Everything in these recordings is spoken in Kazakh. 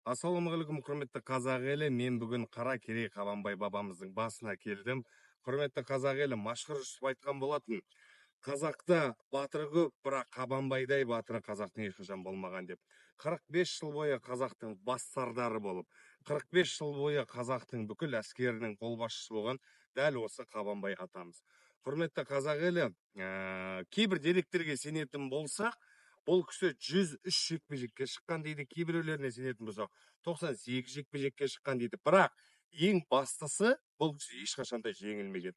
Ассалаумағалейкум, құрметті қазақ елі! Мен бүгін Қаракерей Қабанбай бабамыздың басына келдім. Құрметті қазақ елі, Мәшһүр Жүсіп айтқан болатын: қазақта батыр көп, бірақ Қабанбайдай батыры қазақтың ешқашан болмаған деп. 45 жыл бойы қазақтың бас сардары болып, 45 жыл бойы қазақтың бүкіл әскерінің қолбасшысы болған дәл осы Қабанбай атамыз. Құрметті қазақ елі, кейбір деректерге сенетін болсақ, бұл кісі 103 жекпе-жекке шыққан дейді, кейбіреулеріне сенетін болсақ, 98 жекпе-жекке шыққан дейді. Бірақ ең бастысы, бұл кісі ешқашан да жеңілмеген.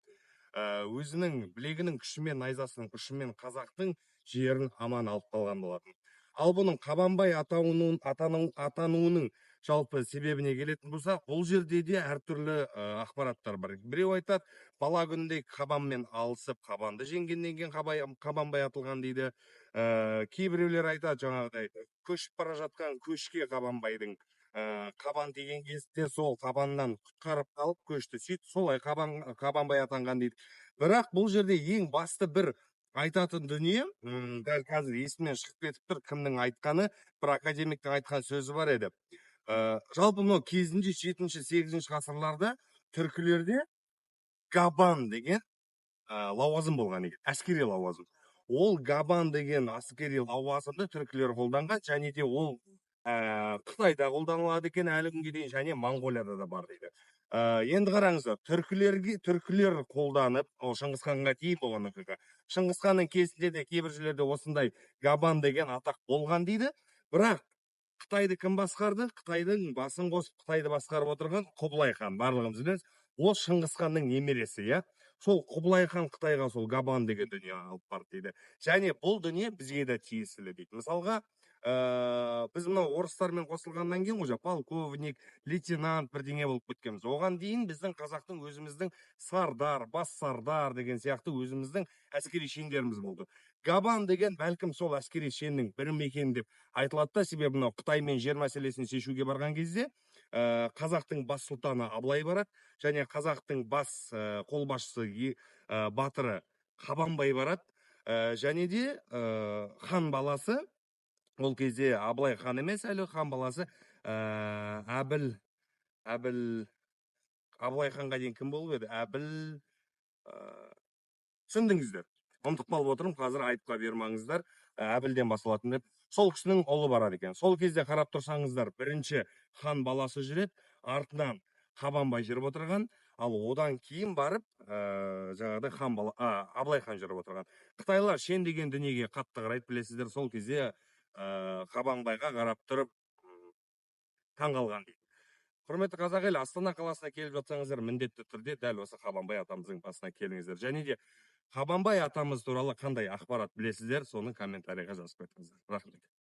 Өзінің білегінің күшімен, найзасының ұшымен қазақтың жерін аман алып қалған болатын. Ал бұның Қабанбай атануының жалпы себебіне келетін болсақ, бұл жерде де әртүрлі ақпараттар бар. Біреу айтады, бала күнінде қабанмен алысып, қабанды жеңгеннен кейін Қабанбай атылған дейді. Кейбіреулер айтады, жаңағыдай көшіп бара жатқан көшке Қабанбайдың қабан деген кезде сол қабаннан құтқарып қалып көшті, сөйтіп солай Қабанбай атанған дейді. Бірақ бұл жерде ең басты бір айтатын дүние, дәл қазір есімнен шығып кетіп тұр кімнің айтқаны, бір академиктің айтқан сөзі бар еді. Жалпы мынау кезінде 7-, 8 ғасырларда түркілерде габан деген лауазым болған екен, әскери лауазым. Ол габан деген әскери лауазымды түркілер қолданған және де ол Қытайда қолданылады екен әлі күнге дейін және Моңғолияда да бар дейді. Енді қараңыздар, түркілер қолданып, ол Шыңғыс ханға дейін болған оқиға. Шыңғыс ханның кезінде де кейбір жерлерде осындай габан деген атақ болған дейді. Бірақ Қытайды кім басқарды? Қытайдың басын қосып, Қытайды басқарып отырған Құбылай хан, барлығымыз білеміз. Ол Шыңғыс ханның немересі, иә. Сол Құбылай хан Қытайға сол габан деген дүние алып барды дейді. Және бұл дүние бізге де тиесілі дейді. Мысалға, біз мынау орыстармен қосылғаннан кейін уже полковник, лейтенант бірдеңе болып кеткенбіз. Оған дейін біздің қазақтың өзіміздің сардар, бас сардар деген сияқты өзіміздің әскери шендеріміз болды. Габан деген бәлкім сол әскери шеннің бірі ме екен деп айтылады да, себебі мынау Қытаймен жер мәселесін шешуге барған кезде, қазақтың бас сұлтаны Абылай барады және қазақтың бас қолбасшысы, батыры Қабанбай барады. Және де хан баласы, ол кезде Абылай хан емес әлі, хан баласы, Әбіл, Абылай ханға дейін кім болып еді? Әбіл, түсіндіңіздер, ұмытып қалып отырмын қазір, айыпқа бұйырмаңыздар. Әбілден басталатын деп, сол кісінің ұлы барады екен. Сол кезде қарап тұрсаңыздар, бірінші хан баласы жүреді, артынан Қабанбай жүріп отырған, ал одан кейін барып, жаңағыдай хан бала, Абылай хан жүріп отырған. Қытайлар шен деген дүниеге қатты қарайды, білесіздер. Сол кезде, Қабанбайға қарап тұрып, таңғалған дейді. Құрметті қазақ елі, Астана қаласына келіп жатсаңыздар, міндетті түрде дәл осы Қабанбай атамыздың басына келіңіздер. Және де Қабанбай атамыз туралы қандай ақпарат білесіздер, соны комментарийға жазып кетіңіздер. Рахмет.